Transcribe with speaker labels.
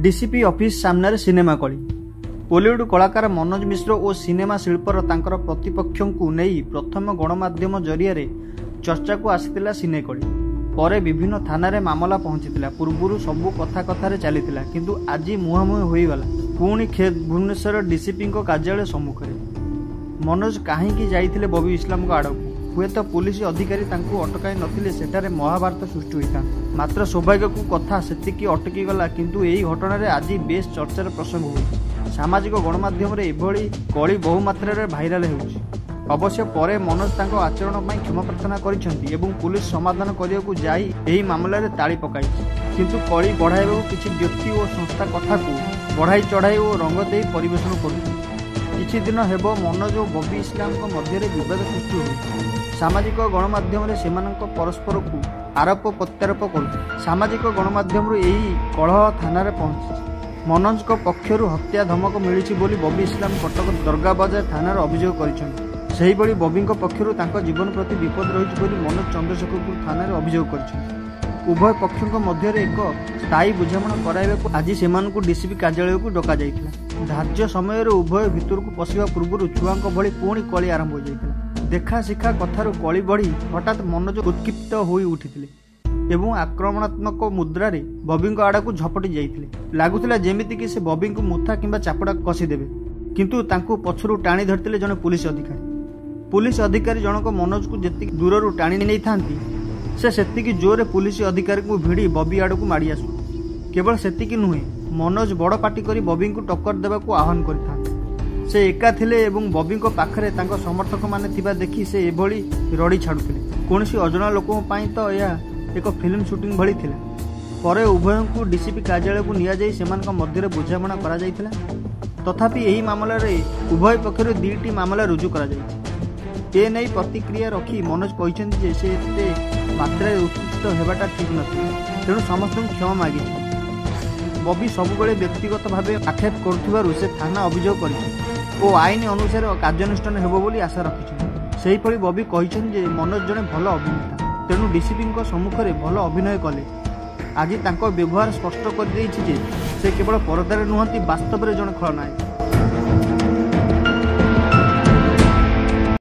Speaker 1: DCP office ସାମ୍ନାରେ cinema କଳି। ଓଲିଉଡ୍ କଳାକାର ମନୋଜ ମିଶ୍ର ଓ ସିନେମା ଶିଳ୍ପର ତାଙ୍କର ପ୍ରତିପକ୍ଷଙ୍କୁ ନେଇ ପ୍ରଥମେ ଗଣମାଧ୍ୟମ ଜରିଆରେ ଚର୍ଚ୍ଚାକୁ ଆସିଥିଲା ସିନେକଳି। ପରେ ବିଭିନ୍ନ ଥାନାରେ ମାମଲା ପହଞ୍ଚିଥିଲା। ପୂର୍ବରୁ ସବୁ କଥା କଥାରେ ଚାଲିଥିଲା, କିନ୍ତୁ ଆଜି ମୁହାଁମୁହିଁ ହୋଇଗଲା ପୁଣି ଖୋଦ୍ ଭୁବନେଶ୍ୱର ଡିସିପିଙ୍କ କାର୍ଯ୍ୟାଳୟ ସମ୍ମୁଖରେ। ମନୋଜ କାହିଁକି ଯାଇଥିଲେ ବବି ଇସଲାମଙ୍କ ଆଡ଼କୁ? ହୁଏତ ପୁଲିସ ଅଧିକାରୀ ତାଙ୍କୁ ଅଟକାଇ ନଥିଲେ ସେଠାରେ ମହାଭାରତ ସୃଷ୍ଟି ହୋଇଥାନ୍ତା। ମାତ୍ର ସୌଭାଗ୍ୟକୁ କଥା ସେତିକି ଅଟକିଗଲା। କିନ୍ତୁ ଏହି ଘଟଣାରେ ଆଜି ବେଶ୍ ଚର୍ଚ୍ଚାର ପ୍ରସଙ୍ଗ ହୋଇଛି। ସାମାଜିକ ଗଣମାଧ୍ୟମରେ ଏଭଳି କଳି ବହୁମାତ୍ରାରେ ଭାଇରାଲ ହେଉଛି। ଅବଶ୍ୟ ପରେ ମନୋଜ ତାଙ୍କ ଆଚରଣ ପାଇଁ କ୍ଷମା ପ୍ରାର୍ଥନା କରିଛନ୍ତି ଏବଂ ପୁଲିସ ସମାଧାନ କରିବାକୁ ଯାଇ ଏହି ମାମଲାରେ ତାଳି ପକାଇଛି। କିନ୍ତୁ କଳି ବଢ଼ାଇବାକୁ କିଛି ବ୍ୟକ୍ତି ଓ ସଂସ୍ଥା କଥାକୁ ବଢ଼ାଇ ଚଢ଼ାଇ ଓ ରଙ୍ଗ ଦେଇ ପରିବେଷଣ କରୁଛନ୍ତି। କିଛି ଦିନ ହେବ ମନୋଜ ଓ ବବି ଇସଲାମଙ୍କ ମଧ୍ୟରେ ବିବାଦ ସୃଷ୍ଟି ହୋଇଛି। ସାମାଜିକ ଗଣମାଧ୍ୟମରେ ସେମାନଙ୍କ ପରସ୍ପରକୁ ଆରୋପ ପ୍ରତ୍ୟାରୋପ କରୁଛନ୍ତି। ସାମାଜିକ ଗଣମାଧ୍ୟମରୁ ଏହି କଳହ ଥାନାରେ ପହଞ୍ଚିଛି। ମନୋଜଙ୍କ ପକ୍ଷରୁ ହତ୍ୟା ଧମକ ମିଳିଛି ବୋଲି ବବି ଇସଲାମ କଟକ ଦରଗାବଜାର ଥାନାରେ ଅଭିଯୋଗ କରିଛନ୍ତି। ସେହିଭଳି ବବିଙ୍କ ପକ୍ଷରୁ ତାଙ୍କ ଜୀବନ ପ୍ରତି ବିପଦ ରହିଛି ବୋଲି ମନୋଜ ଚନ୍ଦ୍ରଶେଖରପୁର ଥାନାରେ ଅଭିଯୋଗ କରିଛନ୍ତି। ଉଭୟ ପକ୍ଷଙ୍କ ମଧ୍ୟରେ ଏକ ସ୍ଥାୟୀ ବୁଝାମଣା କରାଇବାକୁ ଆଜି ସେମାନଙ୍କୁ ଡିସିପି କାର୍ଯ୍ୟାଳୟକୁ ଡକାଯାଇଥିଲା। ଧାର୍ଯ୍ୟ ସମୟରେ ଉଭୟ ଭିତରକୁ ପଶିବା ପୂର୍ବରୁ ଛୁଆଙ୍କ ଭଳି ପୁଣି କଳି ଆରମ୍ଭ ହୋଇଯାଇଥିଲା। ଦେଖା ଶିଖା କଥାରୁ କଳି ବଢ଼ି ହଠାତ୍ ମନୋଜ ଉତ୍କ୍ଷିପ୍ତ ହୋଇ ଉଠିଥିଲେ ଏବଂ ଆକ୍ରମଣାତ୍ମକ ମୁଦ୍ରାରେ ବବିଙ୍କ ଆଡ଼କୁ ଝପଟି ଯାଇଥିଲେ। ଲାଗୁଥିଲା ଯେମିତିକି ସେ ବବିଙ୍କୁ ମୁଥା କିମ୍ବା ଚାପୁଡ଼ା କଷିଦେବେ, କିନ୍ତୁ ତାଙ୍କୁ ପଛରୁ ଟାଣି ଧରିଥିଲେ ଜଣେ ପୁଲିସ ଅଧିକାରୀ। ପୁଲିସ ଅଧିକାରୀ ଜଣକ ମନୋଜକୁ ଯେତିକି ଦୂରରୁ ଟାଣି ନେଇଥାନ୍ତି, ସେ ସେତିକି ଜୋରରେ ପୁଲିସ ଅଧିକାରୀଙ୍କୁ ଭିଡ଼ି ବବି ଆଡ଼କୁ ମାଡ଼ି ଆସୁଥିଲେ। କେବଳ ସେତିକି ନୁହେଁ, ମନୋଜ ବଡ଼ ପାଟି କରି ବବିଙ୍କୁ ଟକ୍କର ଦେବାକୁ ଆହ୍ୱାନ କରିଥାନ୍ତି। ସେ ଏକା ଥିଲେ ଏବଂ ବବିଙ୍କ ପାଖରେ ତାଙ୍କ ସମର୍ଥକମାନେ ଥିବା ଦେଖି ସେ ଏଭଳି ରଡ଼ି ଛାଡ଼ୁଥିଲେ। କୌଣସି ଅଜଣା ଲୋକଙ୍କ ପାଇଁ ତ ଏହା ଏକ ଫିଲ୍ମ ସୁଟିଂ ଭଳି ଥିଲା। ପରେ ଉଭୟଙ୍କୁ ଡିସିପି କାର୍ଯ୍ୟାଳୟକୁ ନିଆଯାଇ ସେମାନଙ୍କ ମଧ୍ୟରେ ବୁଝାମଣା କରାଯାଇଥିଲା। ତଥାପି ଏହି ମାମଲାରେ ଉଭୟ ପକ୍ଷରୁ 2ଟି ମାମଲା ରୁଜୁ କରାଯାଇଛି। ଏ ନେଇ ପ୍ରତିକ୍ରିୟା ରଖି ମନୋଜ କହିଛନ୍ତି ଯେ ସେ ଏତେ ମାତ୍ରାରେ ଉତ୍ତେଜିତ ହେବାଟା ଠିକ୍ ନଥିଲା, ତେଣୁ ସମସ୍ତଙ୍କୁ କ୍ଷମା ମାଗିଛନ୍ତି। ବବି ସବୁବେଳେ ବ୍ୟକ୍ତିଗତ ଭାବେ ଆକ୍ଷେପ କରୁଥିବାରୁ ସେ ଥାନା ଅଭିଯୋଗ କରିଛନ୍ତି ଓ ଆଇନ ଅନୁସାରେ କାର୍ଯ୍ୟାନୁଷ୍ଠାନ ହେବ ବୋଲି ଆଶା ରଖିଛନ୍ତି। ସେହିଭଳି ବବି କହିଛନ୍ତି ଯେ ମନୋଜ ଜଣେ ଭଲ ଅଭିନେତା, ତେଣୁ ଡିସିପିଙ୍କ ସମ୍ମୁଖରେ ଭଲ ଅଭିନୟ କଲେ। ଆଜି ତାଙ୍କ ବ୍ୟବହାର ସ୍ପଷ୍ଟ କରିଦେଇଛି ଯେ ସେ କେବଳ ପରଦାରେ ନୁହନ୍ତି, ବାସ୍ତବରେ ଜଣେ ଖଳନାୟକ।